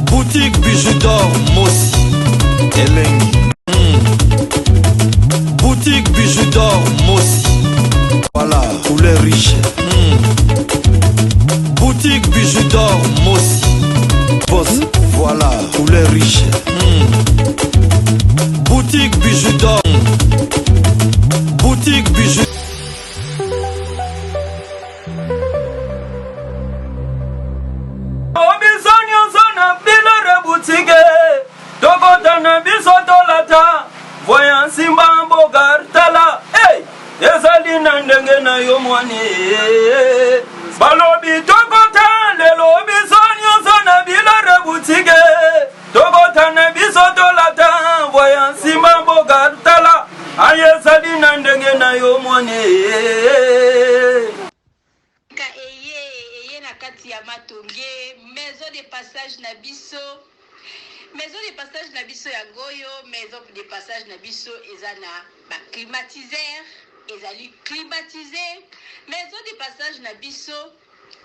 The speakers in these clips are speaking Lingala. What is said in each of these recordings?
Boutique Bijou d'or Mosi Elengi. Boutique Bijou d'or Mosi. Voilà, couleur riche. Boutique Bijou d'or Mosi. Boss, voilà, couleur riche. Boutique Bijou d'or. Boutique Bijou. Biso nyonso na bilore boutique tokota na biso tolata voyant simba mbogar tala hey! Ezali na ndenge na yo mwani balobi tokota lelo biso nyonso na bilore boutique tokota na biso tolata voyant simba mbogar tala aye ezali na ndenge na yo mwani. Ka eye eye na kati ya matonge maison de passage na biso maison de passage na biso yango oyo maison de passage na biso eza na ba climatiseur ezali climatise maison de passage na biso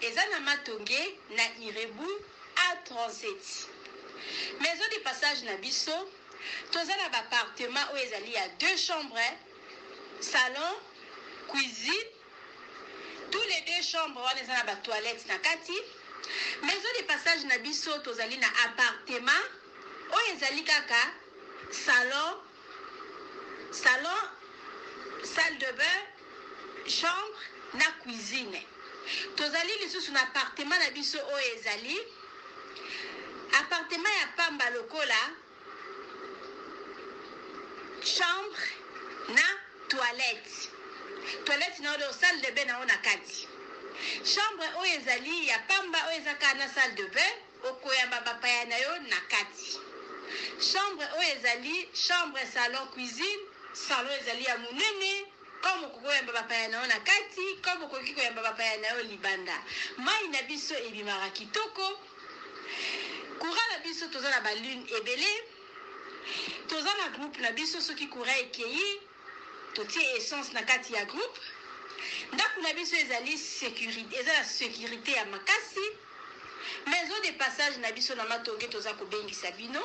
eza na matonge na irebu A37 maison de passage na biso toza na ba appartement oyo ezali ya deux chambres salon cuisine Tous les deux chambres wana eza na ba toilettes na kati. Maison de passage na biso tozali na appartement oyo ezali kaka salon, salon, salle de bain, chambre na cuisine. Tozali lisusu na appartement na biso oyo ezali appartement ya pamba lokola Chambre na toilette. Toilette na yo salle de bain na yo na kati. Chambre oyo ezali ya pamba oyo eza kaka na salle de bain okoyamba bapaya na yo na kati. Chambre oyo ezali chambre salon cuisine, salon ezali ya monene comme okoki koyamba bapaya na yo na kati comme okoki koyamba bapaya na yo libanda. Mayi na biso ebimaka kitoko. Courant na biso toza na ba lune ebele toza na groupe na biso soki courant ekeyi totie essence na kati ya groupe ndaku na biso ezali securite eza na securite ya makasi maison de passage na biso na matonge toza kobengisa bino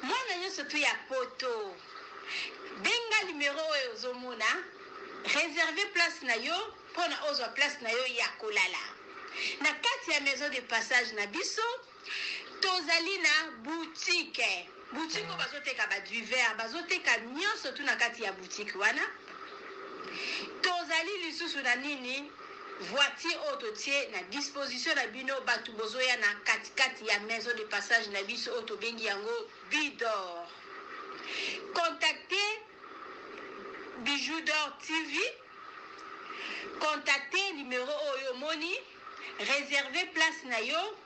mwana nyonso tu ya poto benga numero oyo ozomona reserve place na yo pona ozwa place na yo ya kolala na kati ya maison de passage na biso tozali na boutique boutique oyo bazoteka ba divers bazoteka nyonso tu na kati ya boutique wana tozali lisusu na nini voiture oyo totie na disposition na bino bato bozoya na katikati ya maison de passage na biso oyo tobengi yango bidor contacte Bijou d'or TV Contacter numero oyo omoni, reserver place na yo,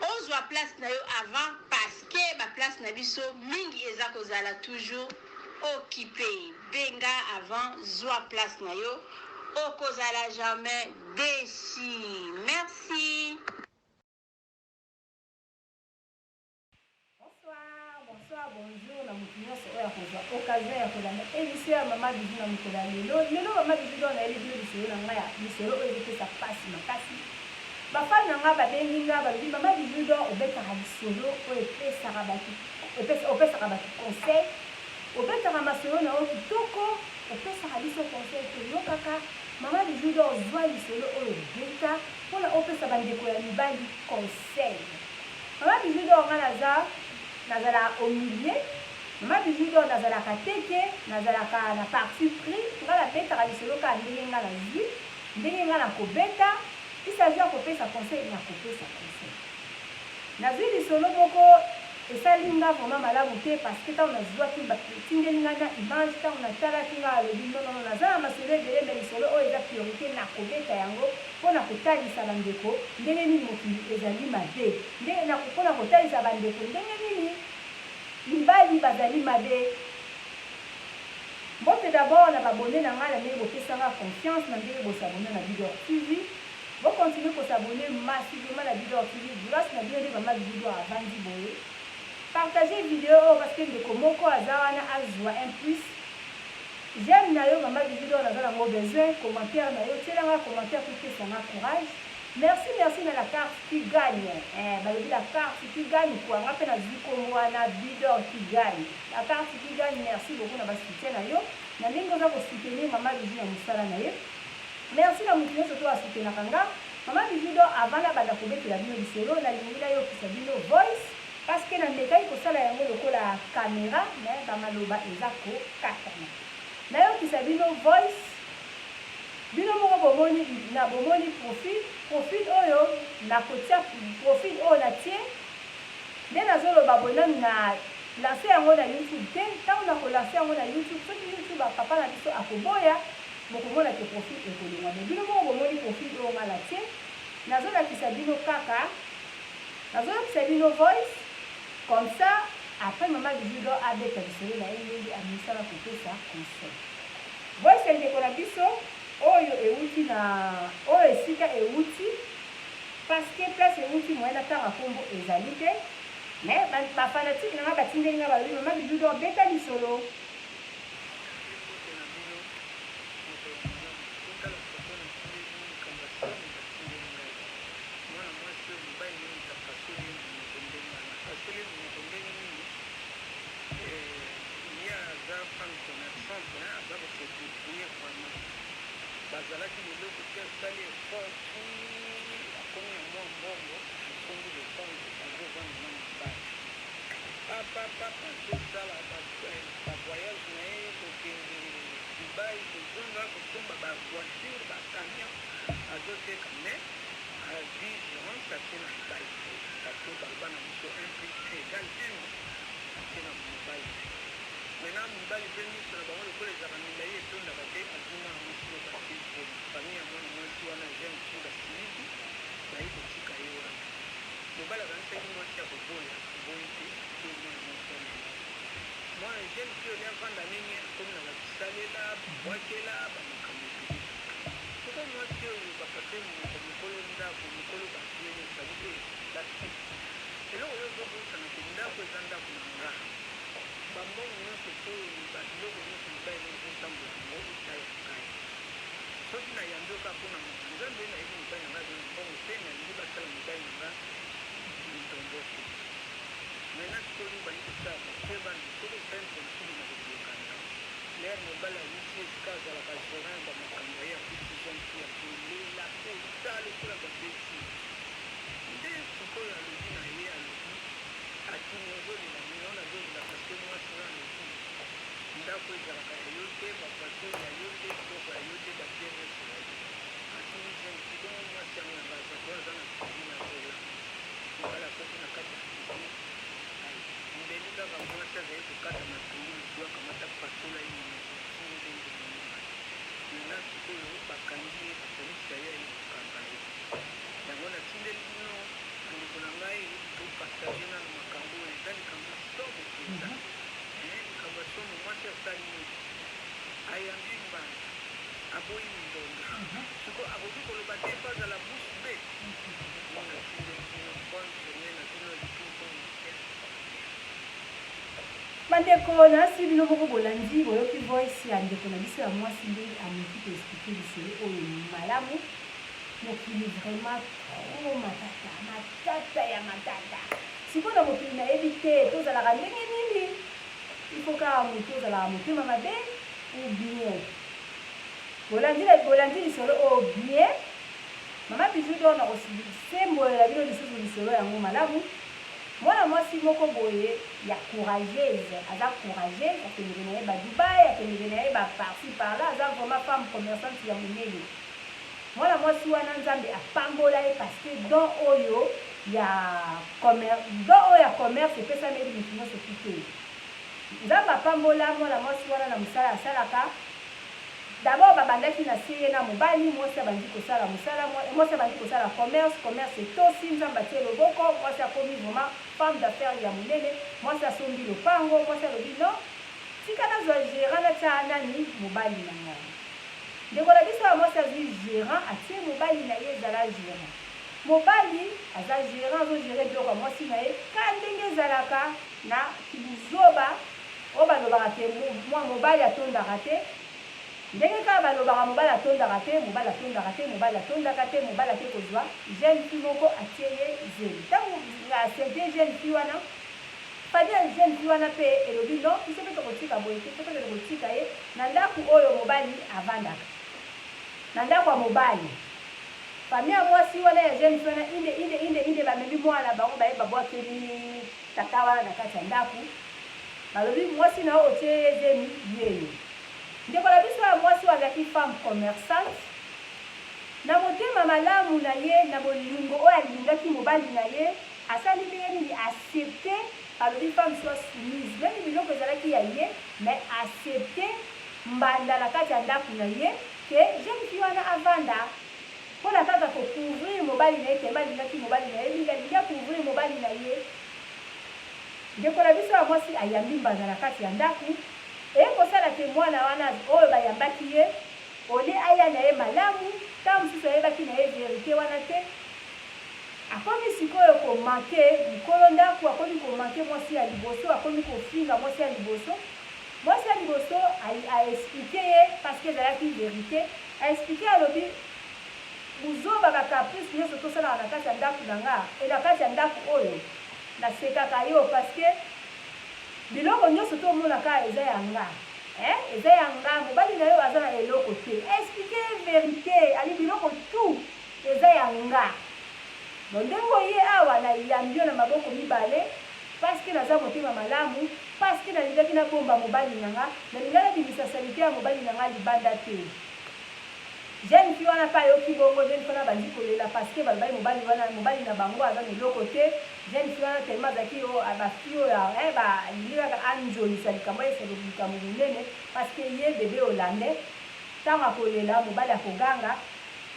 ozwa place na yo avant parce que ba place na biso mingi eza kozala toujours occupe. Benga avant zwa place na yo, okozala jamais deçu. Merci. Bonsoir, bonsoir, bonjour na moto nyonso oyo akozwa occasion ya kolanda émission ya mama Bijou na mokolo ya lelo. Lelo mama Bijou donc nayeli bino lisolo na ngai ya lisolo oyo ezopesa mpasi makasi. Bafani na ngai babengi ngai balobi mama Bijou donc obetaka lisolo oyo epesaka bato opesaka bato conseil, obetaka masolo na yo kitoko, opesaka biso conseil toyokaka. Mama Bijou donc zwa lisolo oyo beta mpona opesa bandeko ya mibali conseil. Maman bijou d'or nga naza nazalaka au milieu maman bijou d'or nazalaka teke nazalaka na parti pris nga na betaka lisolo kaka ndenge nga nazui ndenge nga nakobeta il s'agit ya kopesa conseil nakopesa conseil nazui lisolo moko esali nga vraiment malamu te parce que tango nazuaki batindeli nga na image tango natalaki nga alobi non non naza na masolo ebele mais lisolo oyo eza priorite nakobeta yango Mpo na kotalisa bandeko ndenge nini mokili ezali mabe, nde na mpo na kotalisa bandeko ndenge nini mibali bazali mabe. Mbote d'abord na b'abonnes na ngai na ndenge bopesa nga confiance na ndenge bo s'abonner na Bidor TV. Bo continuer ko s'abonner massivement na Bidor TV grace na bino nde mama Bidor avandi boye. Partager video oyo parce que ndeko moko aza wana azua un plus. J'aime na yo mama Bijou d'or naza nango besoin, commentaire na yo tiela nga commentaire po epesa nga courage. Merci merci na la carte qui gagne eh balobi la carte qui gagne quoi nga pe nazui kombo wana bidor qui gagne la carte qui gagne merci beaucoup na ba soutien na yo na ndenge oza ko soutenir mama Bijou na musala na ye merci na mutu nionso to a soutenaka nga mama Bijou donc avant na banda kobetela bino lisolo nalingi nayokisa bino voice parce que na mekaki kosala yango lokola camera mais ba maloba eza kokatana nayokisa bino voice Bino moko bomoni na bomoni profil profil oyo nakotia profil oyo natie nde nazoloba boye nanu na lance yango na youtube te ntango nako lance yango na youtube soki youtube papa na biso akoboya bokomona ke profil ekolongwa me bino moko bomoni profil oyo nga natie nazolakisa bino kaka nazolakisa bino voice comme ça après mama Bijou do abeta lisolo na ye ndenge amisala kopesa conseil. Voice ya ndeko na biso oyo ewuti na oyo esika ewuti parce que place ewuti moyen natanga kombo ezali te mais ba fanatique na nga batindeli nga balobi mama Bijou d'or beta lisolo. Mbote na bino mokolo malamu botala photo na tindeli bino likambo ya soni ba tindeli ngai mwana mwasi oyo mobali naye moto apasoli ye monoko ndenge wana apasoli ye monoko ndenge nini eh ye aza femme commerçante hein aza ko se debrouiller vraiment bazalaki na eloko te asali effort ti akomi na mua mbongo asombi lopango azo vanda na mobali papa papa azo sala ba ba voyage na ye kokende Dubai kozonga kosomba ba voiture ba camion azo teka mais azui gerance atie na mobali na ye parce que baloba na biso 1 plus 1 egal 1 non atie na mobali na ye maintenant mibali pe miso na bango lokola ezalaka milayi etondaka te azui mwana mwasi moko atie zemi famille ya mwana mwasi wana jeune fille basiliki baye kotika ye wana mobali akanisaki mwasi akoboya aboyi te sikoyo mwana mwasi wana ye mwana jeune fille olie avanda ndenge akomi na ba bisalela babwakela ba makambo ebele sikoyo mwasi oyo bapase monoko mokolo ndako mokolo ba bien nyonso alobi eh la fille eloko yo ozobosana ke ndako eza ndako na nga Ba mbongo nionso to ba biloko nionso mibali nayo ezotambola nango eza ya ngai. Soki na yambi yo kaka pona mawa Nzambe nayebi mobali na ngai aza na mbongo te nalingi basala mobali na nga mindondo te. Maintenant sikoyo yo obandi kosala boye keba nde soki osali impossible nako bengana yo. L'heure mobali awuti esika azalaka gerant ya ba makambo aye akuti jeune fille azolela penza lokola babeti ye. Nde sikoyo alobi na ye alobi Atuni ozo lela nini? Non nazo lela parce que muasi nga alobi ndaku ezalaka ya yo te, ba voiture ya yo te, biloko ya yo te, ba bien nionso ya ye. Atuni jeune fille bongo muasi yango ya nga aza wapi? Aza na cuisine azo lamba. Mobali akoti na kati ya cuisine ayi mbeli kaka muasi azali kokata matungulu zua kamata pasola ye munoko ti nzembo eningani. Maintenant sikoyo bakangi ye ba police aye aye kokanga ye. Yango natindeli bino Ba ndeko na ngai to partager nanu makambo oyo eza likambo ya somo penza eeh likambo ya somo mwasi asali nini ayambi mbanda aboyi mindondo sikoyo akoki koloba te po azala bouche bee yango natindeli bino bonne journee na bino et puis bon week-end. Bandeko nasi bino moko bolandi boyoki voice ya ndeko na biso ya mwasi ndenge ameki ko expliquer lisolo oyo malamu. Mokili vraiment trop matata matata ya matata sikoyo na mokili nayebi te tozalaka ndenge nini il faut kaka mutu ozalaka motema mabe ou bien bolandi bolandi lisolo oyo bien mama bijou d'or nakosembolela bino lisusu lisolo yango malamu mwana mwasi moko boye ya courageuse aza courageuse akendeke na ye ba Dubai akendeke na ye ba par-ci par-là aza vraiment femme commerçante ya monene Mwana mwasi wana nzambe apambola ye parce que don oyo ya don oyo ya commerce epesameli mutu nionso tout te. Nzambe apambola mwana mwasi wana na musala asalaka. D'abord babandaki na se ye na mobali, mwasi abandi kosala musala, mwasi abandi kosala commerce, commerce etosi, nzambe atie loboko, mwasi akomi vraiment femme d'affaires ya munene, mwasi asombi lopango, mwasi alobi non tika nazwa gerant natia nani mobali na ngai. Ndeko na biso ya mwasi azui gerant atie mobali na ye zala gerant. Mobali aza gerant azo gerer biloko ya mwasi na ye ka ndenge ezalaka na kibuzoba oyo balobaka ke mwa mobali atondaka te. Ndenge kaka balobaka mobali atondaka te, mobali atondaka te, mobali atondaka te, mobali ake kozua jeune fille moko atie ye zemi. Tango a ceinte jeune fille wana, famille ya jeune fille wana pe elobi non, biso pe tokotika boye te, faut tokende kotika ye na ndaku oyo mobali avandaka. Na ndaku ya mobali. Famille ya mwasi wana ya jeune fille wana inde inde inde inde bamemi mwana na bango baye babwakeli tata wana na kati ya ndaku. Balobi mwasi na yo otie ye zemi yeyo. Ndeko na biso ya mwasi oyo azalaki femme commerçante, na motema malamu na ye, na bolingo oyo alingaki mobali na ye, asali ndenge nini? Accepte, alobi femme soit soumise, meme biloko ezalaki ya ye, mais accepte mbanda na kati ya ndaku na ye que jeune fille wana avanda pona kaka ko couvrir mobali na ye, tellement alingaki mobali na ye mingi, alingi a couvrir mobali na ye. Ndeko na biso ya mwasi ayambi mbanda na kati ya ndaku, Eye kosala ke mwana wana oyo bayambaki ye au lieu aya na ye malamu, tango mosusu ayebaki na ye verite wana te, akomi sikoyo ko manquer mukolo ndaku, akomi ko manquer mwasi ya liboso, akomi kofinga mwasi ya liboso. Mwasi ya liboso a expliquer ye parce que ezalaki verite, a expliquer alobi buzoba ba caprice nionso tosalaka na kati ya ndaku na nga et na kati ya ndaku oyo nasekaka yo parce que Biloko nioso to mona ka eza ya nga eh eza ya nga mobali nayo aza na eloko te explique ye verite ali biloko tout eza ya nga donc ndenge oye awa na yambi yo na maboko mibale parce que naza motema malamu parce que nalingaki na bomba mobali na nga nalinga na bimisa salite ya mobali na nga libanda te. Jeune fille wana pe ayoki bongo, jeune fille wana abandi kolela parce que balobaki mobali wana, mobali na bango aza na eloko te, jeune fille wana tellement azalaki oh ba fille oyo ya eh ba alingi kaka anzolisa likambo ayesa likambo monene parce que ye bebe hollandais tango akolela mobali akoganga,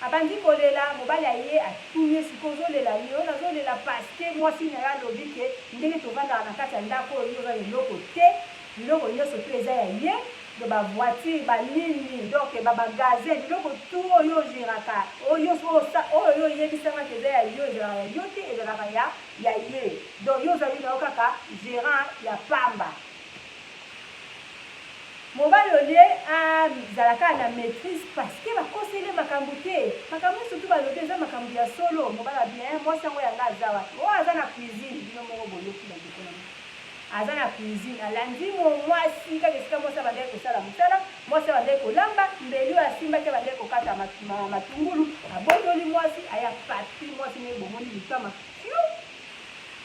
abandi kolela mobali aye atuni ye sikoyo ozolela nini? Oh nazolela parce que mwasi nayo alobi que ndenge tovandaka na kati ya ndako oyo yo oza na eloko te, biloko nionso tout eza ya ye. Donc ba voiture ba nini donc ba magasin biloko tout oyo o geraka oyo oyo yo oyebisa nga ke eza ya yo ezalaka ya yo te ezalaka ya ya ye donc yo ozali na yo kaka gerant ya pamba. Mobali olie azala kaka na maitrise parce que bakoseli ye makambo te makambo nionso tout balobi eza makambo ya solo mobali alobi eh mwasi yango ya nga aza wapi oh aza na cuisine bino moko boyoki ba ndeko na nga. Aza na cuisine alandi mwasi kaka esika mwasi abandaki kosala mosala, mwasi abandaki kolamba, mbeli oyo asimbaki abandaki kokata matungulu, abotoli mwasi aye apati mwasi ndenge bomoni litama fiuu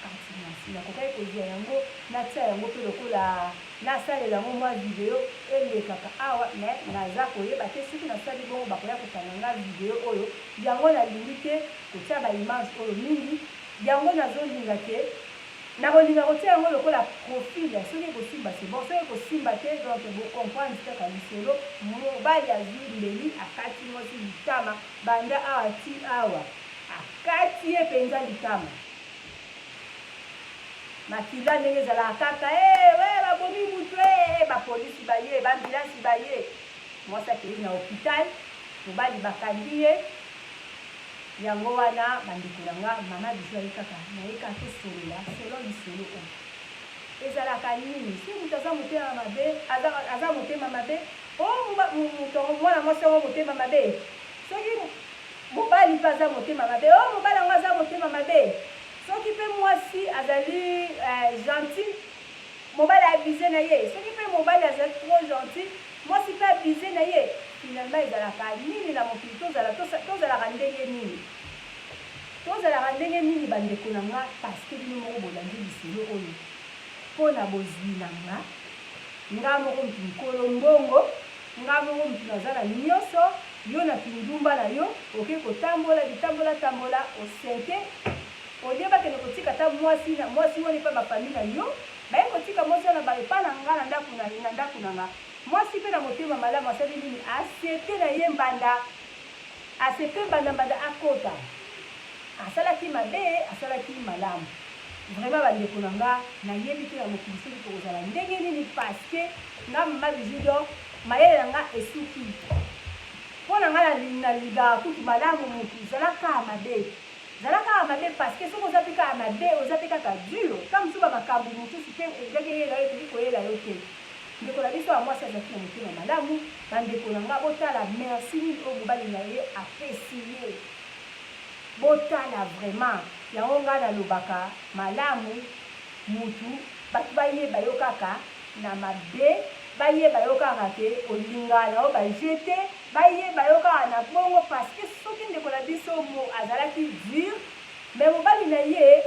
kati mwasi nakokaki kozua yango natia yango pe lokola nasalela yango mwa video elekaka awa mais naza koyeba te soki nasali bongo bakoya kokanga nga video oyo yango nalingi te kotia ba image oyo mingi yango nazolinga ke Nakolinga kotia yango lokola profil soki ekosimba c'est bon soki ekosimba te donc bo comprendre kaka lisolo mobali azui mbeli akati mwasi litama banda awa ti awa akati ye penza litama makila ndenge ezalaka kaka eh we babomi mutu eh ba polisi baye ba ambulance baye mwasi akeyi na hopital mobali bakangi ye Yango wana ba ndeko na nga mama Bijou aye kaka naye kaka tosolola selon lisolo oyo. Ezalaka nini soki mutu aza motema mabe aza aza motema mabe oh mutu yango mwana mwasi yango motema mabe soki mobali pe aza motema mabe oh mobali yango aza motema mabe soki pe mwasi azali eh, gentil Mobali a abuse na ye, soki pe mobali aza trop gentil, mwasi pe abuse na ye, finalement ezalaka nini na mokili tozala tozalaka ndenge nini? Tozalaka ndenge nini ba ndeko na nga parce que bino moko bolandi lisolo oyo pona bozui na nga, nga moko mutu nkolo mbongo, nga moko mutu naza na nioso, yo na kindumba na yo oke kotambola bitambola tambola osente Au lieu bakende kotika ata mwasi na mwasi wana epa ba famille na yo, baye kotika mwasi wana ba epa na nga na ndaku na na ndaku na nga. Mwasi pe na motema malamu asali nini? Accepte na ye mbanda, accepte mbanda mbanda akota. Asalaki mabe, asalaki malamu. Vraiment ba ndeko na nga, nayebi te na mokili soki tokozala ndenge nini parce que nga mama Bijou d'or mayele na nga esuki. Po na nga nalingaka kutu malamu mutu zala kaka mabe. Zala kaka mabe parce que soki oza pe kaka mabe oza pe kaka dur tango mosusu ba makambu mosusu pe elingaki eyela yo ekoki koyela yo te. Ndeko na biso ya mwasi azalaki na motema malamu. Bandeko na nga, botala merci nini oyo mobali na ye apesi ye. Botala vraiment. Yango nga nalobaka malamu mutu batu bayeba yo kaka na mabe, bayeba yo kaka ke olingaka na yo ba jeux te, bayeba yo kaka na bongo parce que soki ndeko na biso azalaki dur mais mobali na ye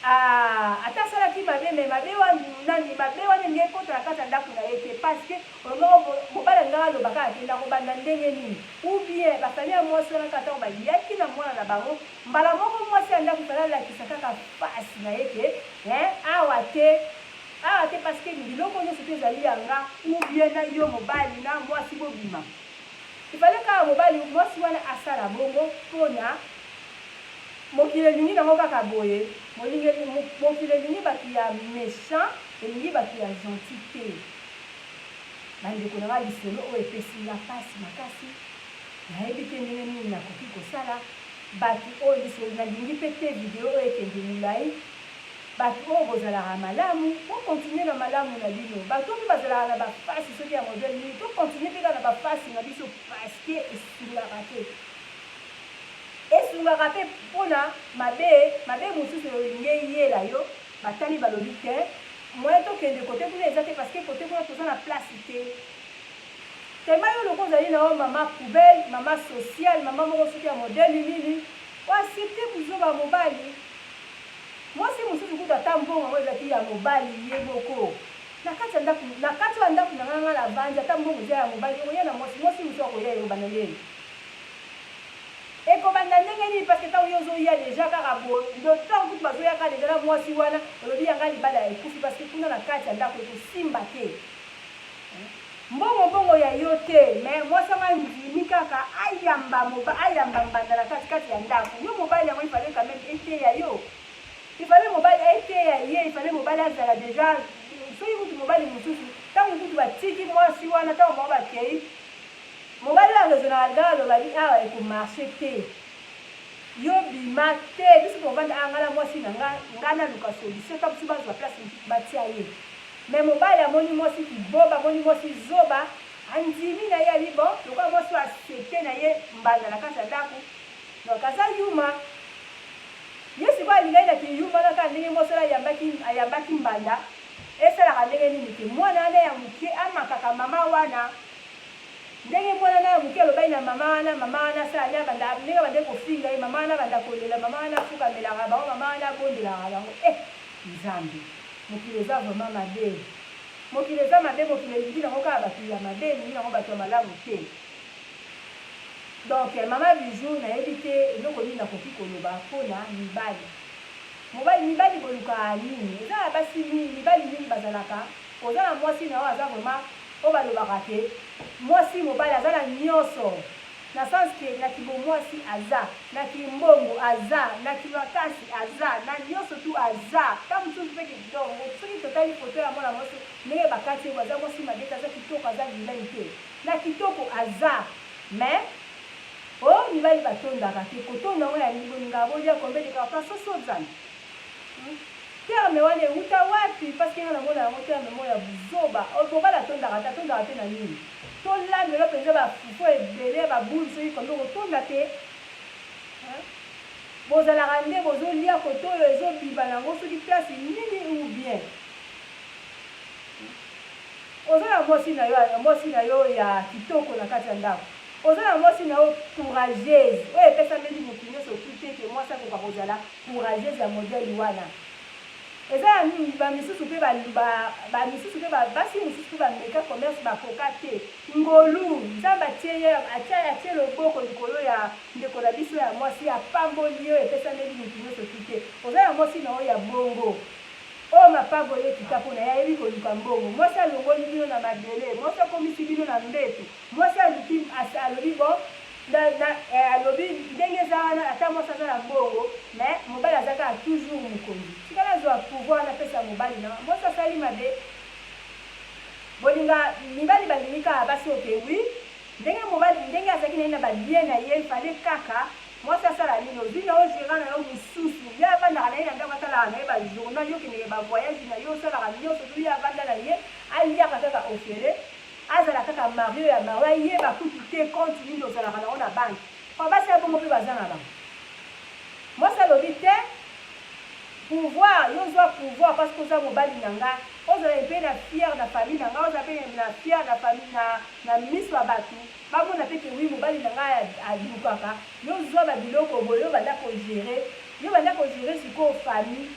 Aah ata asalaki mabe mais mabe wana nani mabe wana elingi ekota na kati ya ndaku na ye te parce que mobali alingaki aloba kaka te nakobanda ndenge nini ou bien ba famille ya mwasi wana kaka tango bayaki na mwana na bango mbala moko mwasi ya ndaku fallait alakisa kaka face na ye ke hein awa te awa te parce que biloko nionso te ezali ya nga ou bien na yo mobali na mwasi bobima il fallait kaka mobali mwasi wana asala bongo pona Mokili elingi nango kaka boye, mokili elingi batu ya mechant, elingi batu ya gentil te. Ba ndeko na nga lisolo oyo epesi nga pasi makasi, nayebi te ndenge nini nakoki kosala, batu oyo lisolo nalingi pe te video oyo ekende mulayi, batu oyo bozalaka malamu bo continuer na malamu na bino, batu oyo pe bazalaka na ba face soki ya modèle nini to continuer pe kaka na ba face na biso parce que esungaka te. Esungaka pe pona mabe mabe mosusu elingi eyela yo batali balobi te moyen tokende cote kuna eza te parce que cote kuna toza na place te tellement yo lokola ozali na yo mama poubelle mama sociale mama moko soki ya modèle nini o accepte buzoba ya mobali mwasi mosusu kutu ata mbongo yango ezalaki ya mobali ye moko na kati ya ndaku na kati ya ndaku na nga nga navandi ata mbongo eza ya mobali okoya na mwasi mwasi mosusu akoya ekobanda ndenge Ekobanda ndenge nini parce que tango yo ozoya dejà kaka boye tango kutu bazoya kaka dejà na mwasi wana olobi ya nga libala ekufi parce que kuna na kati ya ndako ekosimba te mbongo mbongo ya yo te mais mwasi yango andimi kaka ayamba moba ayamba mbanda na kati kati ya ndako yo mobali yango il fallait quand même eteya yo il fallait mobali eteya ye il fallait mobali azala dejà soki kutu mobali mosusu tango kutu batiki mwasi wana tango bango bakei Mobali oyo a raisonnaka dejà aloba bi awa eko marche te yo bima te biso tovanda awa nga na mwasi na nga nga naluka solution ta mosusu bazwa place mosusu batia ye mais mobali amoni mwasi kiboba amoni mwasi zoba andimi na ye abi bon lokola mwasi oyo accepte na ye mbanda na kati ya ndako donc aza yuma ye sikoyo alingaki na kiyuma na kaka ndenge mwasi wana ayambaki ayambaki mbanda esalaka ndenge nini ke mwana wana ya moke amakaka mama wana Ndenge muana naye ya muke alobaki na mama wana, mama wana asala nde abanda ndenge abandaki kofinga ye, mama wana abanda kolela, mama wana afukamelaka bango, mama wana abondelaka bango eh Nzambe mokili eza vraiment mabe, mokili eza mabe, mokili elingi nango kaka batu ya mabe, elingi nango batu ya malamu te. Donc mama Bijoux nayebi te eloko nini nakoki koloba pona mibali. Mobali mibali bolukaka nini? Eza na basi mingi mibali mingi bazalaka oza na mwasi na yo aza vraiment Oyo balobaka ke mwasi mobali aza na nioso na sens ke na kibomwasi aza, na kimbongo aza, na kimakasi aza, na nioso tout aza tango mosusu pe ke donc soki totali photo ya mwana mwasi ndenge bakati ye boye aza mwasi mabe te aza kitoko aza vilaine te na kitoko aza mais oh mibali batondaka te kotonda yango ya nini bolingaka bolia combien de carton soso nzambe Terme wana ewuta wapi parce que nga namona yango terme moko ya buzoba mobali atondaka te atondaka te na nini tolambela yo penza ba fufu ebele ba boule soki combien okotonda te hein bozalaka nde bozolia kote oyo ezobima nango soki place nini ou bien oza na mwasi na yo mwasi na yo ya kitoko na kati ya ndako oza na mwasi na yo courageuse oyo epesameli motu nyonso tu te ke mwasi akoka kozala Courageuse ya modèle wana eza ya ba misusu pe ba ba misusu pe ba basi misusu pe ba meka commerce ba koka te ngolu nzambe atie ye atie atie loboko likolo ya ndeko na biso ya mwasi apamboli ye oyo epesameli mutu nioso tout te oza na mwasi na yo ya bongo oyo mapamboli ekita pona ye ayebi koluka mbongo mwasi alongoli bino na mabele mwasi akomisi bino na mbetu mwasi aluki alobi bon Na na eh alobi ndenge eza wana ata mwasi aza na mbongo mais mobali aza kaka toujours mokonzi tika nazua pouvoir napesa mobali na mwasi asali mabe bolinga mibali balingi kaka basi ok oui ndenge mobali ndenge azalaki na ye na ba bien na ye il fallait kaka. Mwasi asala nini? Ozwi na yo gerant na yo mosusu, ye avandaka na ye na ndako atalaka na ye ba journal, yo okendeke ba voyage na yo, osalaka nionso tout, ye avanda na ye, aliaka kaka ofele, azala kaka mario ya mario, ayeba kutu te compte nini ozalaka na ngo na banque. Ba basi ya bongo pe baza na bango. Mwasi alobi te, pouvoir, yo zwa pouvoir parce que oza mobali na nga, ozala mpe na fière na famille na nga, ozala mpe na fière na famille na na miso ya batu. Bamona pe que oui mobali na ngai alukaka yo zua ba biloko boye yo banda ko gerer yo banda ko gerer sikoyo famille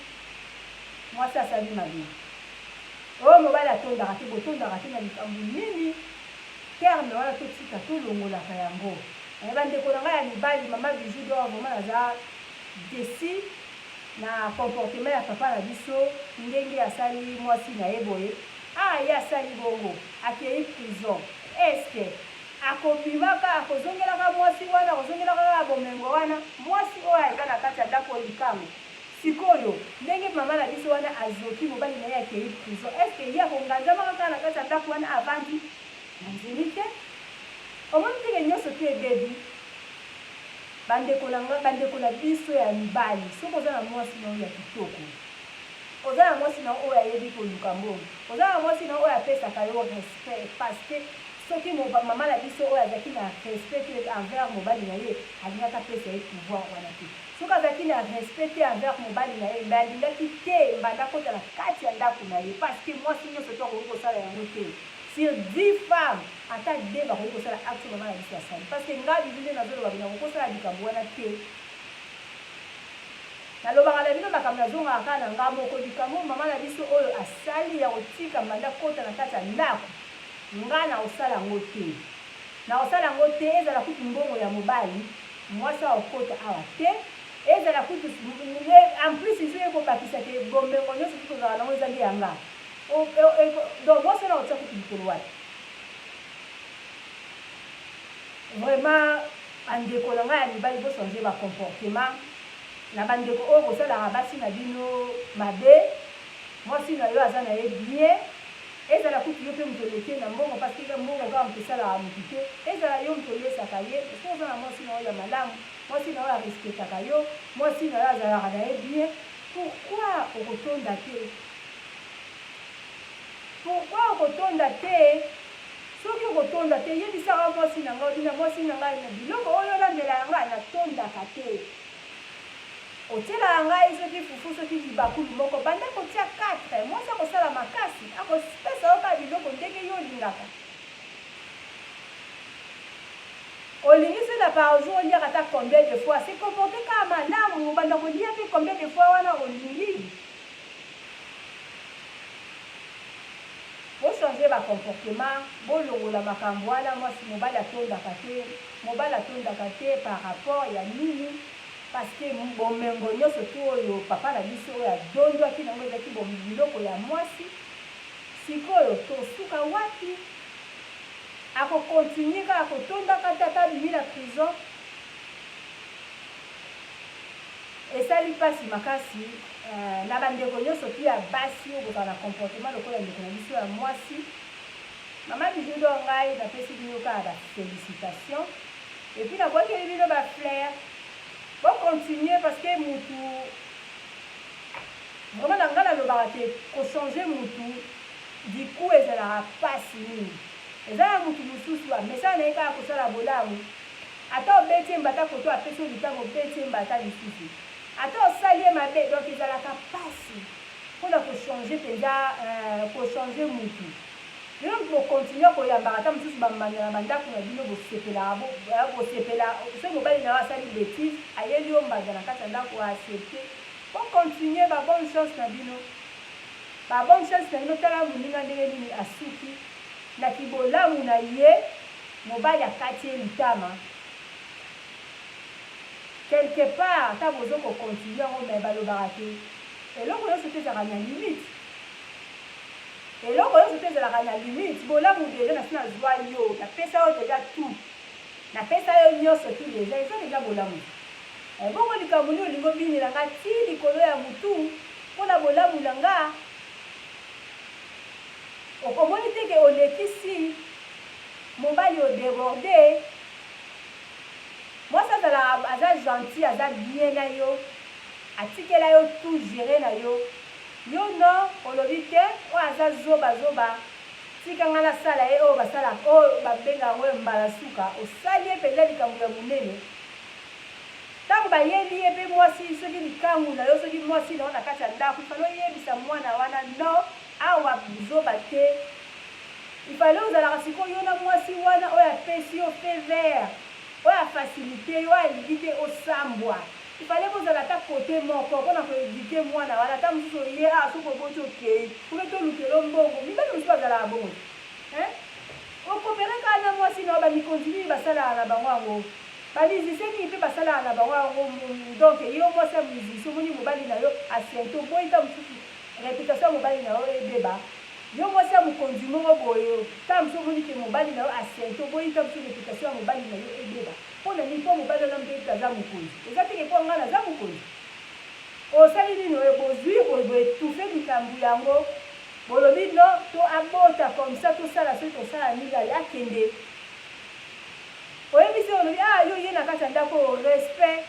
mwasi asali mabe oyo mobali atondaka te botondaka te na likambo nini terme wana totika tolongolaka yango eh, bandeko na ngai ya mibali mama bijou d'or vraiment naza desi na comportement ya papa na biso ndenge asali mwasi na ye boye ah ye asali bongo akeyi prison Est ce que akobimaka akozongelaka mwasi wana akozongelaka kaka bomengo wana? Mwasi oyo aza na kati ya ndako oyo likangu sikoyo ndenge mama na biso wana azoki mobali na ye akeyi prison est ce que ye akonganzamaka kaka na kati ya ndako wana avandi? Nandimi te. Omoni te ke nionso tout ebebi? Bandeko na nga bandeko na biso ya mibali soki oza na mwasi na yo ya kitoko Oza na mwasi na yo oyo ayebi koluka mbongo. Oza na mwasi na yo oyo apesaka yo respect parce que soki mama na biso oyo azalaki na respect te envers mobali na ye, alingaki apesa ye pouvoir wana te. Soki azalaki na respect te envers mobali na ye, mbe alingaki te mbanda akota na kati ya ndaku na ye parce que mwasi nionso te akoki kosala yango te. Sur 10 femmes, ata deux bakoki kosala acte oyo mama na biso asali. Parce que nga Bibi nde nazoloba ke nakoki kosala likambo wana te. Nalobaka na bino makambo nazongaka kaka na nga moko likambo oyo mama na biso oyo asali ya kotika mbanda akota na kati ya ndako nga nakosala yango te nakosala yango te ezala kutu mbongo ya mobali mwasi akokota awa te ezala kutu en plus izo ye kobakisa ke bomengo nyonso tu tozalaka nango eza nde ya nga donc mwasi wana akotia kutu likolo wapi vraiment bandeko na ngai ya mibali bo changer ba comportement Na ba ndeko oyo bosalaka basi na bino mabe, mwasi na yo aza na ye bien, ezala kutu yo pe mutu oleki ye na mbongo parce que mbongo kaka mutu esalaka mutu te, ezala yo mutu olesaka ye, mais soki oza na mwasi na yo ya malamu, mwasi na yo a respectaka yo, mwasi na yo azalaka na ye bien, pourquoi okotonda te? Pourquoi okotonda te? Soki okotonda te, yebisaka mwasi na ngai, obina mwasi na ngai na biloko oyo olambelaka ngai, natondaka te. Otielaka ngai soki fufu soki libakulu moko, banda kotia 4, mwasi akosala makasi, akopesa yo kaka biloko ndenge yo olingaka. Olingi soki na par jour oliaka ata combien de fois, se comporter kaka malamu, obanda kolia pe combien de fois wana olingi. Bo changer ba comportement, bolongola makambo wana mwasi mobali atondaka te, mobali atondaka te par rapport ya nini? Parce que bomengo nionso tout oyo papa na biso oyo adondwaki nango ezalaki biloko ya mwasi, sikoyo tosuka wapi? Ako continuer kaka kotondaka te ata abimi na prison? Esali pasi makasi na ba ndeko nionso tout ya basi oyo bozala na comportement lokola ndeko na biso ya mwasi maman Bijou d'or ngai na pesi bino kaka ba felicitations et puis na bwakeli bino ba fleurs bo continuer parce que mutu vraiment na ngai na lobaka ke ko changer mutu du coup ezalaka pasi mingi eza na mutu mususu amesana na ye kaka kosala bolamu Ata obeti ye mbata koto apesi yo litama obeti ye mbata lisusu ata osali ye mabe donc ezalaka pasi pona ko changer penza euh ko changer mutu bino mutu bo continuer koyambaka ata mususu ba mbanda na ba ndaku na bino bosepelaka bo bosepela soki mobali na yo asali betise ayeli yo mbanda na kati ya ndaku o accepter bo continuer ba bonne chance na bino ba bonne chance na bino tala muninga ndenge nini asuki na kibolamu na ye Mobali akati ye litama quelque part ata bozo ko continuer yango mais balobaka ke eloko nionso te ezalaka na limite eloko nionso te ezalaka na limite bolamu dejà nasi nazua yo napesa yo dejà tout napesa yo nionso tout dejà eza dejà bolamu eh, bongo likambo nini olingi obinela nga ti likolo ya mutu mpona bolamu na nga okomoni te ke olekisi Mobali o deborde. Mwasi azalaka aza gentil, aza bien na yo, atikela yo tout gere na yo. Yo non, olobi te, oyo aza zoba zoba, tika nga nasala ye oyo basalaka, oyo babengaka yango mbala suka, osali ye penza likambo ya monene. Tango bayeli ye pe mwasi, soki likangu na yo, soki mwasi na yo na kati ya ndaku, il fallait oyebisa mwana wana non, awa buzoba te. Il fallait ozalaka sikoyo yo na mwasi wana oyo apesi yo feu vert, oyo a facilite yo, oyo alingi te osambwa. Il fallait bozala ata cote moko pona ko eduquer mwana wana, ata mosusu oye awa soki oboti okeyi, ou bien tolukela yo mbongo, mibali mosusu bazalaka bongo te hein. O cooperer kaka na mwasi na yo, ba mikonzi nini basalaka na bango yango? Ba musiciens mingi pe basalaka na bango yango donc yo mwasi ya musicien omoni mobali na yo a sente oboyi ta mosusu reputation ya mobali na yo ebeba, yo mwasi ya mokonzi moko boye ta mosusu omoni ke mobali na yo a sente oboyi ta mosusu reputation ya mobali na yo ebeba. Pona nini? Po mobali wana mpe aza mokonzi. Eza te ke po nga naza mokonzi. Osali nini oyo bozui bo etouffe likambu yango bolobi non to abota comme ça tosala soki tosala nini ale akende. Oyebisi ye olobi ah yo oye na kati ya ndako oyo respect.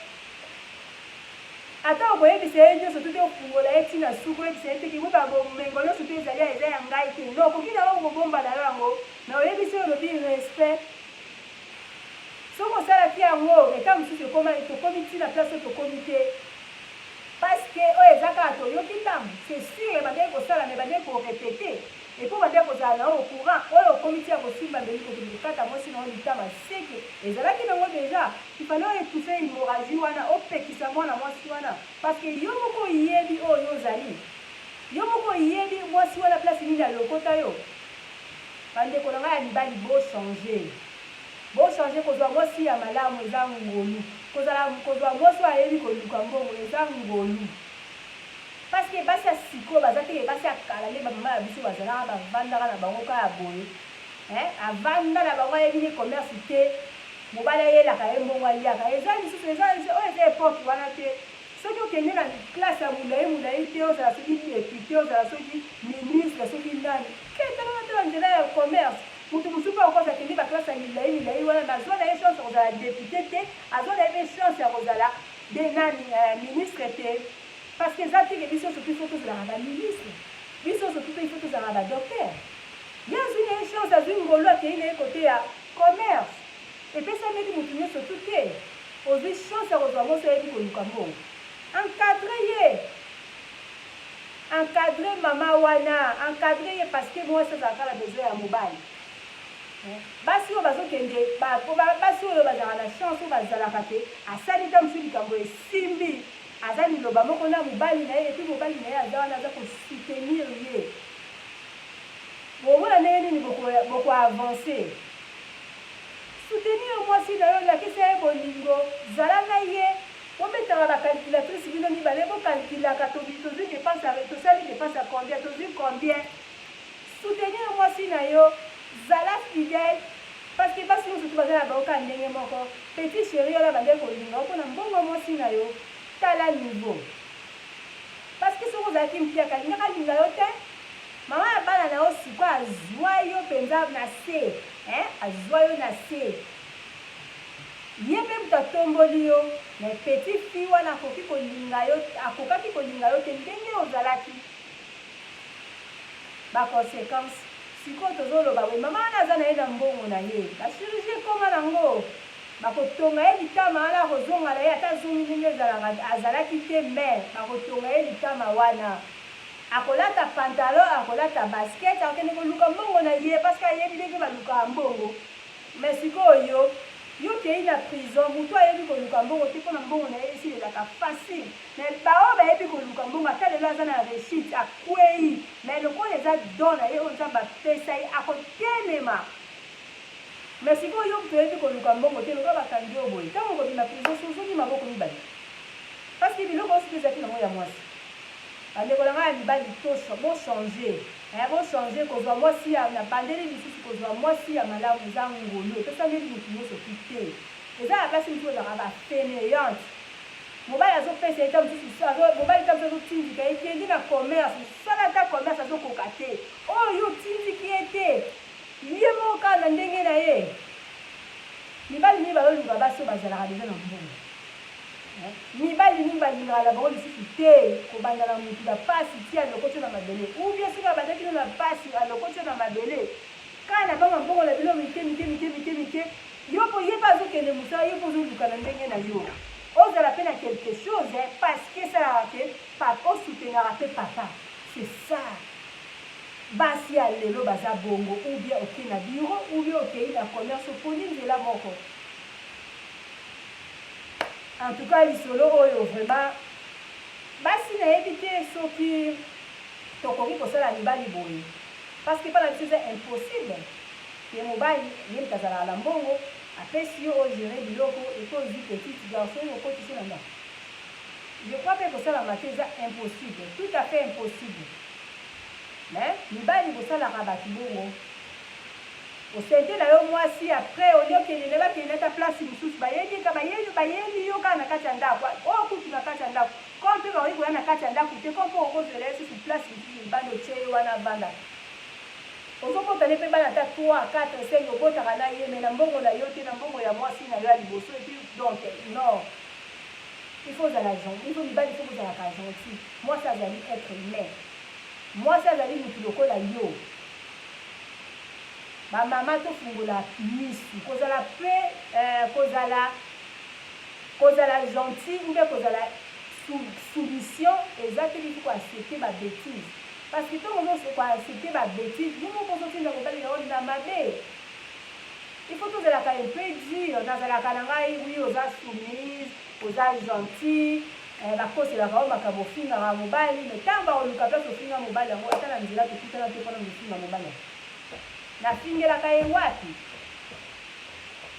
Ata okoyebisa ye nionso to te ofungola ye ti na suka oyebisa ye te ke ba bomengo nionso to ezali awa eza ya ngai te non okoki na yo kobomba na yo yango mais oyebisi ye olobi respect. Soki osalaki yango eta mosusu ekoma tokomi ti na place oyo tokomi te parce que oyo eza kaka toyoki ndambu c'est sur ebandaki kosala mais ebandaki ko repeter et puis obandaki kozala na yo au courant oyo okomi ti ya kosimba mbeli kokende kokata mwasi na yo litama ce que ezalaki nango dejà il fallait o etouffer hemorragie wana opekisa mwana mwasi wana parce que yo moko oyebi oyo yo ozali yo moko oyebi mwasi wana place nini alokota yo. Ba ndeko na ngai ya mibali bo changer bo changer kozua mwasi ya malamu eza ngolu kozala kozua mwasi oyo ayebi koluka mbongo eza ngolu parce que basi ya sikoyo baza te ke basi ya kala nde ba mama na biso bazalaka ba vandaka na bango kaka boye hein avanda na bango ayebi ne commerce te mobali ayelaka ye mbongo aliaka eza lisusu eza oyo eza epoque wana te. Soki okende na classe ya mulayi mulayi te ozala soki depute ozala soki ministre soki nani te tala ata na nzela ya commerce mutu mosusu pe akoki akende ba classe ya milayi milayi wana mais azua na ye chance ya kozala depute te azua na ye pe chance ya kozala de nani ministre te parce que eza te ke biso nionso il faut tozalaka ba ministre biso nionso pe il faut tozalaka ba docteur ye azui na ye chance azui ngolu akeyi na ye cote ya commerce Epesameli mutu nioso tout te. Ozui chance ya kozua mwasi oyo ayebi koluka mbongo. Encadrer ye. Encadrer mama wana. Encadrer ye parce que mwasi azalaka na besoin ya mobali. Basi oyo bazo kende ba basi oyo bazalaka na chance oyo bazalaka ke asali ta mosusu likambo esimbi aza liloba moko na mobali na ye et puis mobali na ye aza wana aza ko soutenir ye. Bokomona ndenge nini boko boko avancer. Soutenir mwasi na yo, lakisa ye bolingo, zala na ye, bobetaka ba calculatrice bino mibale, bo calculaka tozui depense ya tosali depense ya combien, tozui combien. Soutenir mwasi na yo, zala fidèle parce que basi nionso tout baza na bango kaka ndenge moko, petit cheri wana abandaki kolinga yo pona mbongo ya mwasi na yo, tala niveau. Parce que soki ozalaki mpiaka alingaki alinga yo te. Mama ya bana na yo sikoyo azua yo penza na se eh azua yo na se ye pe mutu atomboli yo mais petit fille wana akoki kolinga yo akokaki kolinga yo te ndenge ozalaki ba consequence sikoyo tozo loba boye mama wana aza na ye na mbongo na ye ba chirurgie ekoma na ngo bakotonga ye litama wana akozonga na ye ata azongi ndenge ezalaka azalaki te mais bakotonga ye litama wana Akolata pantalon, akolata basket, akokende koluka mbongo na ye parce que ayebi ndenge balukaka mbongo. Mais sikoyo yo, yo okeyi na prison, mutu ayebi koluka mbongo te pona mbongo na ye esilelaka facile. Mais ba oyo bayebi koluka mbongo ata lelo aza na rechute, akweyi, mais lokola eza don na ye oyo Nzambe apesa ye, akotelema. Mais sikoyo yo mutu oyebi koluka mbongo te, lokola bakangi yo boye, tango okobima prison, soki ozongi maboko mibale? Parce que biloko oyo soki ezalaki nango ya mwasi. Ba ndeko na ngai ya mibali to bo changer eh bo changer kozua mwasi ya na bandeli lisusu kozua mwasi ya malamu eza ngolu epesameli mutu nioso tout te eza na basi misusu bazalaka ba faineante mobali azo pesa ye ta mosusu azo mobali ta mosusu azo tindika ye kende na commerce sala ata commerce azo koka te oyo yo otindiki ye te ye moko kaka na ndenge na ye mibali mingi bazo luka basi oyo bazalaka deja na mbongo. Mibali mingi balingaka na bango lisusu te kobanda na mutu na pasi ti alokoti yo na mabele ou bien soki abandaki no na pasi alokoti yo na mabele kaka na banga mbongo na bino mike mike mike mike mike yo po ye pe azokende musala yo pe ozoluka na ndenge na yo ozala pe na quelque chose parce que esalaka ke papa o soutenaka pe papa c'est ça basi ya lelo baza bongo ou bien oke na bureau ou bien okeyi na commerce oponi nzela moko. En tout cas lisolo oyo vraiment basi nayebi te soki tokoki kosala mibali boye parce que epa na biso eza impossible ke mobali ye moto azalaka na mbongo apesi yo o gerer biloko et puis ozui petite garçon oyo okotisi na ndako je crois pe ekosalama te eza impossible tout à fait impossible mais mibali bosalaka batu bongo. Osente na yo mwasi après au lieu okende naye bakende ata place mususu bayebi ka bayeli bayeli yo kaka na kati ya ndaku oyo kutu na kati ya ndaku comme pe bakoki koya na kati ya ndaku te comme pe okozwela ye susu place mususu libanda otie ye wana avanda ozobota ne pe bana ata 3 4 5 obotaka na ye mais na mbongo na yo te na mbongo ya mwasi na yo ya liboso et puis donc non il faut ozala gentil il faut mibali il faut bozalaka gentil mwasi azali être humain mwasi azali mutu lokola yo. Ba mama tofungola misu kozala pe kozala kozala gentil ou bien kozala soumission eza te il faut ko accepter ba betise parce que tango ozo ko accepter ba betise yo moko ozo tinda mobali na yo na mabe il faut tozalaka un peu dur nazalaka na ngai oui oza soumise oza gentil bakoselaka yo makambo ofingaka mobali mais tango bakoluka place ofinga mobali yango ata na nzela tokutana te pona kofinga mobali yango nafingelaka ye wapi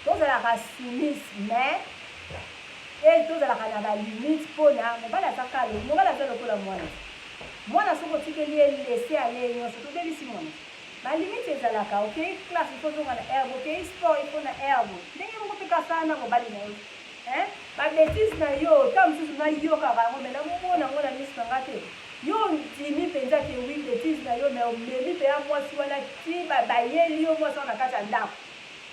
tozalaka soumise mais e tozalaka na ba limite pona mobali aza kalo mobali aza lokola mwana mwana soki otikeli ye laisser aller nyonso tobebisi mwana ba limite ezalaka okei classe il faut ozonga na herbe okei sport il faut na herbe ndenge moko mpe kasala na mobali na yo Hein ba betises na yo tango mosusu na yokaka yango mais na mona yango na misu na nga te yo ondimi penza ke oui betise na yo mais omemi penza mwasi wana ti ba bayeli yo mwasi wana na kati ya ndaku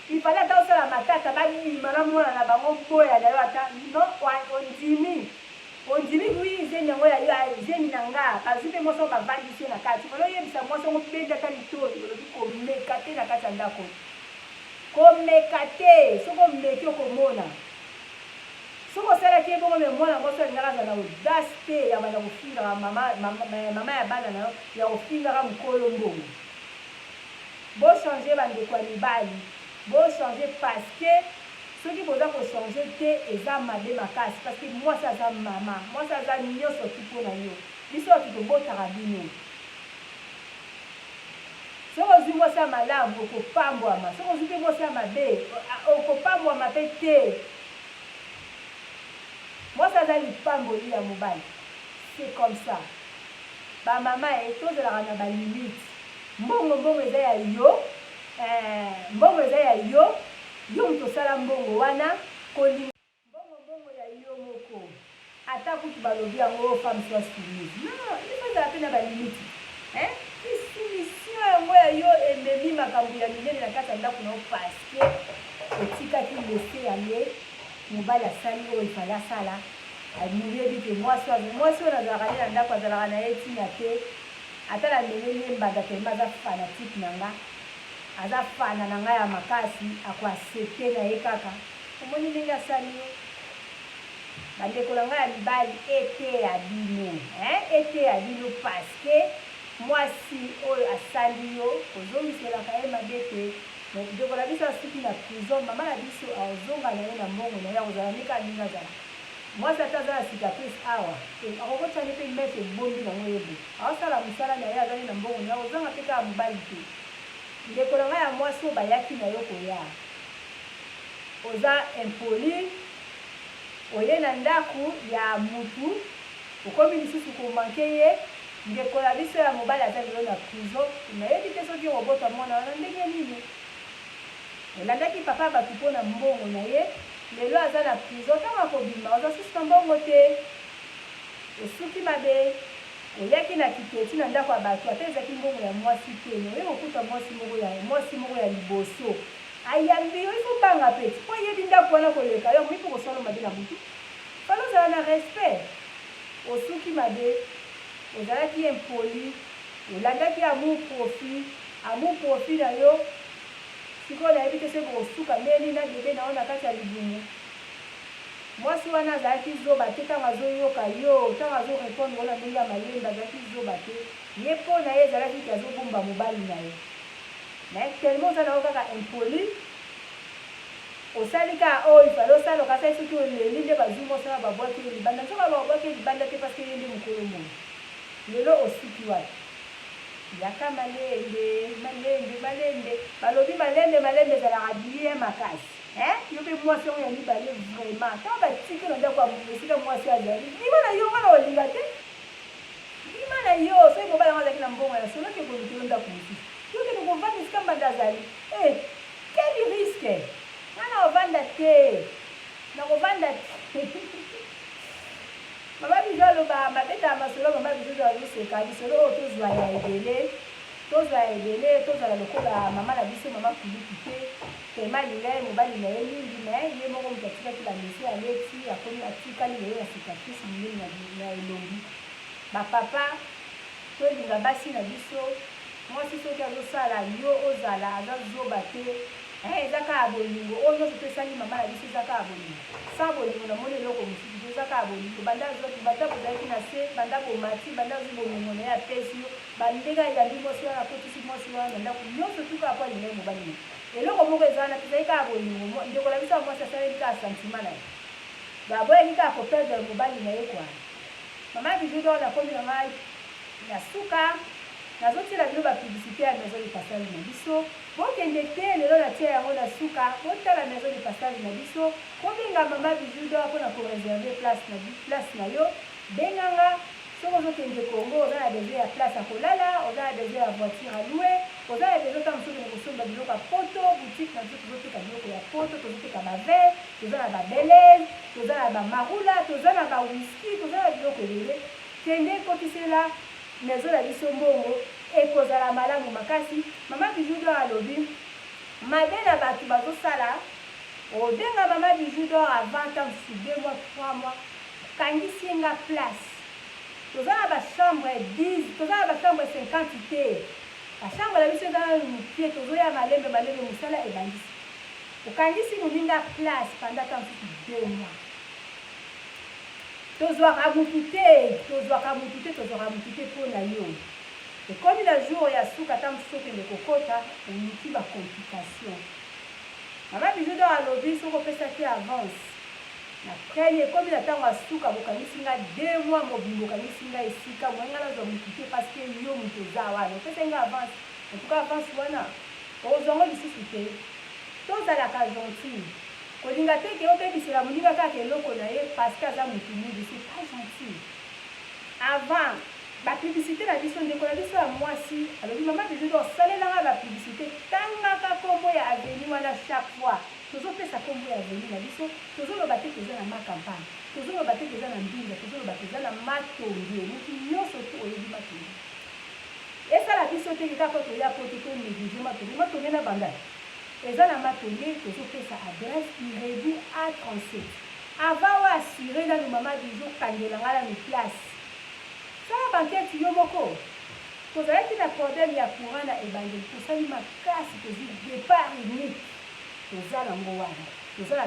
il fallait ata osala matata ba bima na mwana na bango boya na yo ata non ondimi ondimi oui zemi yango ya yo zemi na nga bazui pe mwasi yango bavandisi ye na kati fallait oyebisa mwasi yango benda ata litoyi olobi komeka te na kati ya ndako Komeka te, soki omeki okomona. Soki osalaki ye bongo mais mwana mwasi oyo alingaka azala na audace te ya banda kofingaka mama, mama ya bana na yo, ya kofingaka mukolo mbongo. Bo changer ba ndeko ya mibali, bo changer parce que soki boza ko changer te eza mabe makasi parce que mwasi aza mama, mwasi aza nioso tout pona yo. Biso batu tobotaka bino. Soki ozwi mwasi ya malamu, okopambwama. Soki ozwi mpe mwasi ya mabe, okopambwama mpe te. Mwasi aza lipamboli ya mobali. C'est comme ça. Ba mama e, tozalaka na ba limites. Mbongo mbongo eza ya yo, eh, mbongo eza ya yo, yo moto osala mbongo wana, kolinga. Mbongo mbongo ya yo moko. Ata kutu balobi yango oh femme soit soumise non il faut ezala pe na ba limite hein ki soumission yango ya yo ememi makambo ya minene na kati ya ndaku na yo parce que otikaki laisser aller mobali asali oyo il fallait asala amiyebi ke mwasi oyo mwasi oyo nazalaka ne na ndaku azalaka na ye tina te ata na memeli ye mbanda tellement aza fanatique na nga aza fana na nga ya makasi ako accepter na ye kaka Omoni ndenge asali yo? Ba ndeko na ngai ya mibali eteya bino hein, eteya bino parce que mwasi oyo asali yo kozongiselaka ye mabe te. Ndeko na biso asuki na prison, mama na biso akozonga na ye na mbongo na ye, akozala nde kaka ndenge azalaka. Mwasi ata aza na cicatrice awa, akoki kotia nde pe mèche ebombi nango ye boye. Aosala mosala na ye, aza nde na mbongo na ye, akozanga pe kaka mobali te. Ndeko na ngai ya mwasi oyo bayaki na yo koya. Oza impoli oye na ndaku ya mutu okomi lisusu ko manque ye ndeko na biso ya mobali aza lelo na prison nayebi te soki okobota mwana wana ndenge nini olandaki papa ya batu pona mbongo na ye lelo aza na prison tango akobima oza susu na mbongo te osuki mabe oyaki na kiketi na ndako ya batu ata ezalaki mbongo ya mwasi te mais oye kokuta mwasi moko ya mwasi moko ya liboso Ayambi yo il faut banga pe ti po ayebi ndaku wana koleka yo akoki pe kosala yo mabe na butu. Fallait ozala na respect. Osuki mabe. Ozalaki impoli. Olandaki amour profit. Amour profit na yo. Sikoyo nayebi te soki bokosuka ndenge nini na bebe na yo na kati ya libumu. Mwasi wana azalaki zoba te tango azoyoka yo, tango azo repondre yo na ndenge ya malembe azalaki zoba te. Ye po na ye ezalaki ke azobomba mobali na ye. Mais tellement oza na yo kaka impoli, osali kaka oyo il fallait osala, okasaki soki oleli nde bazui mwasi wana babwaki ye libanda. Nzoka babwaki ye libanda te parce que ye nde mukolo mbongo. Lelo osuki wapi? Yaka malembe, malembe, malembe. Balobi malembe, malembe ezalaka bien makasi. Hein? Yo pe mwasi yango ya mibale vraiment. Tango batiki yo na ndako ya esika mwasi azali, bima na yo nga na olinga te. Bima na yo, soki mobali yango azalaki na mbongo ya solo ke koluka yo ndako mosusu. Yo kende kovanda esika mbanda azali. Eh, quel risque? Nga na ovanda te. Na kovanda te. Mama Bijou aloba mabeta masolo mama Bijou azo seka lisolo oyo tozwa ya ebele tozwa ya ebele tozala lokola mama na biso mama kulutu te tellement alinga ye mobali na ye mingi mais ye moko moto atikaki ba monsieur aleti akomi atikali lelo na cicatrice minene na elongi ba papa tolinga basi na biso mwasi soki azosala yo ozala aza zoba te Eh eza kaka bolingo oyo nionso to esali mama na biso eza kaka bolingo sans bolingo na moni eloko mosusu te eza kaka bolingo banda azuaki banda bozalaki na se banda bomati banda azui bomengo na ye apesi yo ba ndenge ayambi mwasi wana akotisi mwasi wana na ndaku nionso tout kaka po alinga ye mobali na ye eloko moko eza wana te ezali kaka bolingo ndeko na biso ya mwasi asaleli kaka sentiment na ye baboyaki kaka ko perdre mobali na ye quoi mama bijou d'or nakomi na ngai na suka nazotiela bino ba publicité ya maison de passage na biso Bokende te lelo na tia yango na suka botala maison de passage na biso bobenga maman bijou d'or pona ko reserver place na place na yo benga nga soki ozo kende Congo oza na besoin ya place ya kolala oza na besoin ya voiture à louer oza na besoin tango mosusu okende kosomba biloko ya poto boutique na biso tozo teka biloko ya poto tozo teka ba vin toza na ba belaise toza na ba marula toza na ba whisky toza na biloko ebele kende kotisela Maison na biso mbongo ekozala malamu makasi maman bijou d'or alobi mabe na batu bazosala obenga maman bijou d'or avant ata mosusu deux mois trois mois okangisi ye nga place toza na ba chambre 10 toza na ba chambre 50 te ba chambre na biso eza nanu mokie tozoya malembe malembe mosala ebandisi okangisi moninga place pendant ata mosusu deux mois Tozwaka mutu te, tozwaka mutu te, tozwaka mutu te po na yo. Ekomi na jour ya suka ata mosusu okende kokota oluki ba complications. Mama Bijou d'or alobi soki opesaki avance na premier ekomi na tango ya suka bokangisi nga deux mois mobimba okangisi nga esika moyen nga nazwa mutu te parce que yo mutu oza wana opesaki nga avance en tout cas avance wana okozwa ngo lisusu te. Tozalaka gentil. Kolinga te ke obebisela moninga kaka eloko na ye parce que aza mutu mwindu c'est pas gentil. Avant ba publicite na biso ndeko na biso ya mwasi alobi maman Bijou d'or salela nga ba publicite tangaka kombo ya avenue wana chaque fois tozo pesa kombo ya avenue na biso tozo loba te ke eza na ma campagne tozo loba te ke eza na mbinza tozo loba ke eza na matonge mutu nioso tout oyebi matonge esala biso te ke kaka po toya poto to negliger matonge matonge na bandal Eza na matonge tozo pesa adresse iredu A 37 avant o assurer nanu maman bijou kangela nga nanu place sala ba enquete yo moko tozalaki na problème ya courant na ebandeli tosali makasi tozui depart unique toza na ngo wana toza na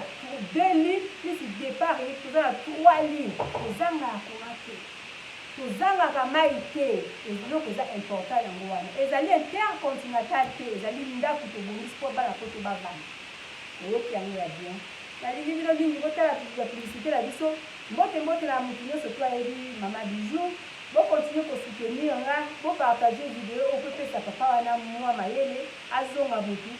deux lignes plus depart unique toza na trois lignes tozangaka courant te. Tozangaka mayi te, eloko eza important yango wana. Ezali intercontinental te, ezali ndaku tobongisi po bana poto bavanda. Boyoki yango ya bien. Nalingi bino mingi botala ba publicite na biso. Mbote mbote na mutu nionso tout ayebi mama Bijoux. Bo continuer ko soutenir nga, bo partager video oyo po epesa papa wana mua mayele azonga mutu.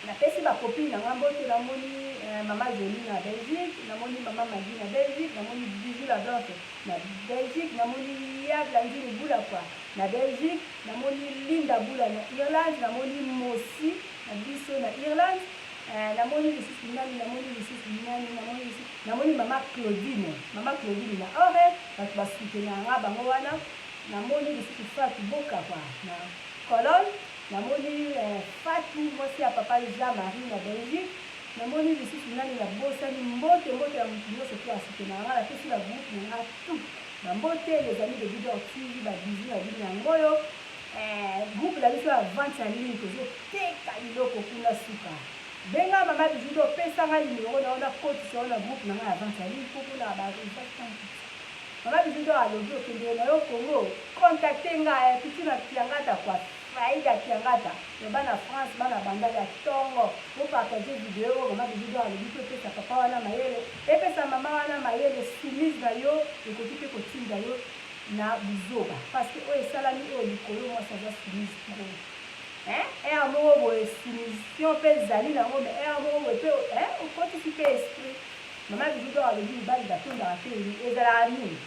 Napesi ba copines na nga mbote, namoni mama Jolie na Belgique, namoni mama Maggie na Belgique, namoni Bijoux la blanche na Belgique, namoni ya Blandine Bulakwa na Belgique, namoni Linda Bula na Irlande, namoni Mosi na biso na Irlande, eh, namoni lisusu nani, namoni lisusu nani, namoni lisusu, namoni mama Claudine, mama Claudine na Ore, bato ba soutenaka nga bango wana, namoni lisusu Fatou Bokakwa na Cologne, namoni eh, Fatou mwasi ya papa Jean-Marie na Belgique. Namoni lisusu nani na bosani mbote mbote ya mutu nioso to asoutenaka nga napesi ba groupe na nga tout ba mbote les amis de Bidor TV ba bisous na bino yango oyo eh groupe na biso ya vente en ligne tozo teka biloko kuna suka benga mama bijou do pesa nga numero na yo na kotisa yo na groupe na nga ya vente en ligne po kuna ba arrivage tango mama bijou do alobi okendele na yo Congo contacte nga eh pichu na kiangata quoi Aida Kiangata ya bana France bana bandal ya tongo bo partager video oyo mama Bijou d'or alobi po epesa papa wana mayele epesa mama wana mayele soumise na yo ekoki pe kotinda yo na buzoba parce que oyo esalami oyo likolo mwasi aza soumise trop hein heure moko boye soumission pe ezali nango mais heure moko boye pe hein okotisi pe esprit mama Bijou d'or alobi mibali batondaka te ezalaka nini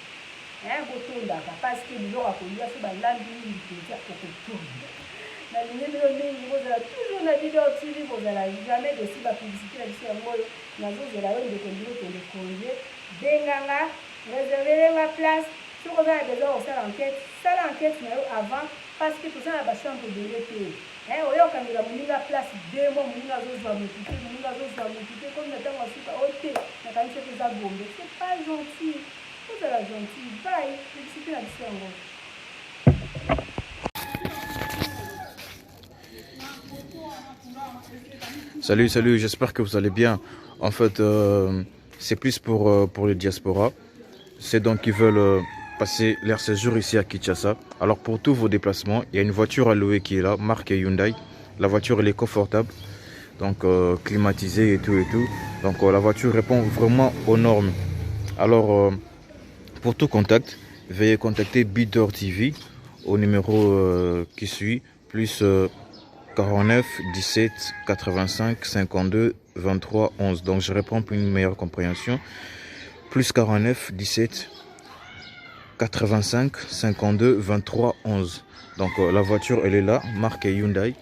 Eeh botondaka parce que biloko ya kolia soki balambi mingi penza okotonda. Nalingi bino mingi bozala toujours na Bidor TV bozala jamais deçu ba publicite na biso yango oyo nazozela yo ndeko olingi okende conge benga nga reservele nga place soki oza na besoin ya kosala enquete sala enquete na yo avant parce que toza na ba chambre ebele te eh oya okangela moninga place deux mois moninga azozwa mutu te moninga azozwa mutu te komi na ntango ya suka o te nakanisi ete eza gombe c'est pas gentil. Ozala gentil. Bye. Publicité na biso yango. Salut, salut, j'espère que vous allez bien. En fait, euh, c'est plus pour, euh, pour les diasporas. C'est donc qui veulent euh, passer leur séjour ici à Kinshasa. Alors pour tous vos déplacements, il y a une voiture à louer qui est là, marque Hyundai. La voiture, elle est confortable, donc euh, climatisée et tout et tout. Donc euh, la voiture répond vraiment aux normes. Alors, euh, pour tout contact, veuillez contacter Bidor TV au numéro euh, qui suit, plus 49 17 85 52 23 11. Donc je réponds pour une meilleure compréhension. Plus 49 17 85 52 23 11. Donc euh, la voiture elle est là, marque Hyundai.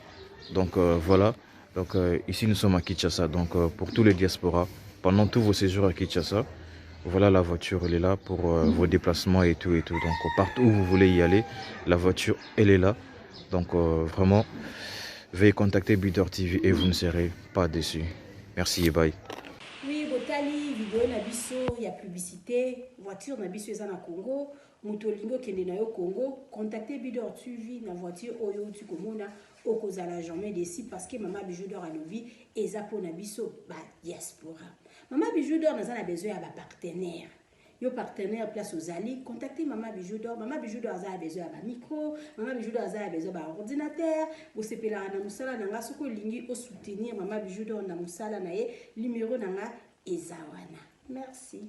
Donc euh, voilà. Donc euh, ici nous sommes à Kinshasa. Donc pour tous les diasporas, pendant tous vos séjours à Kinshasa, voilà la voiture, elle est là pour vos déplacements et tout et tout. Donc partout où vous voulez y aller, la voiture elle est là. Donc vraiment, veuillez contacter Buteur TV et vous ne serez pas déçus. Merci et bye. Oui, botali video na biso ya publicité, voiture na biso eza na Congo, moto olingi okende na yo Congo, contacter Bidor TV na voiture oyo outi komona, okozala jamais déçu parce que mama Bijou d'or alobi eza pona biso ba diaspora. Mama Bijou d'or naza na besoin ya ba partenaire. Yo partenaire place ozali, contacter mama Bijou d'or. Mama Bijou d'or aza na besoin ya ba micro, mama Bijou d'or aza na besoin ba ordinateur. Bosepelaka na mosala na nga soki olingi o soutenir mama Bijou d'or na mosala na ye, numero na nga eza wana. Merci.